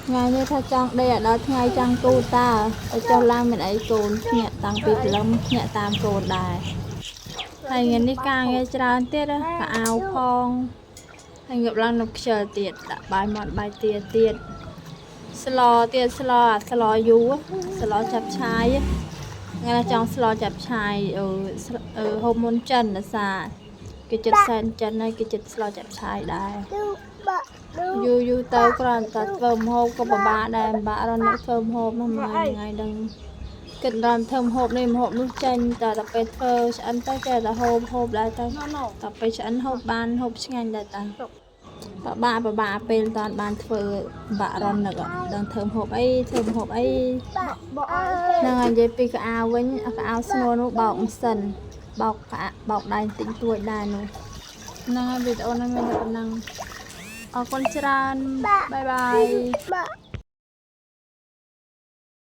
ថ្ងៃនេះថាចង់ដេកឲ្យដល់ថ្ងៃចង់គូតើឲ្យចុះឡើងមិនអីកូនភ្ញាក់តាំងពីព្រលឹមភ្ញាក់តាមកូនដែរហើយថ្ងៃនេះការងារច្រើនទៀតណាកៅអៅផងហើយងើបឡើងនៅខ្ជិលទៀតដាក់បាយមាត់បាយទាទៀតស្លទៀតស្លអាស្លយូរស្លចាប់ឆាយថ្ងៃនេះចង់ស្លចាប់ឆាយអឺស្លអឺហូបមុនចិនដោយសារគេចិត្តសែនចិនហើយគេចិត្តស្លចាប់ឆាយដែរ យូរយូរទៅគ្រាន់តែធ្វើម្ហូបក៏ពិបាកដែរពិបាករត់នឹកធ្វើម្ហូបនោះមួយថ្ងៃដឹងគិតដល់ធ្វើម្ហូបនេះម្ហូបនោះចេញតែដល់ពេលធ្វើឆ្អិនទៅចេះតែហូបហូបដែរទៅដល់ពេលឆ្អិនហូបបានហូបឆ្ងាញ់ដែរតាពិបាកពិបាកពេលតាន់បានធ្វើពិបាករត់នឹកដឹងធ្វើម្ហូបអីធ្វើម្ហូបអីហ្នឹងហើយនិយាយពីកៅអៅវិញកៅអៅស្នួរនោះបោកម៉ាស៊ីនបោកក្អាក់បោកដៃតិចតួចដែរនោះហ្នឹងហើយវីដេអូហ្នឹងមានតែប៉ុណ្ណឹង អរគុណច្រើន bye bye. បា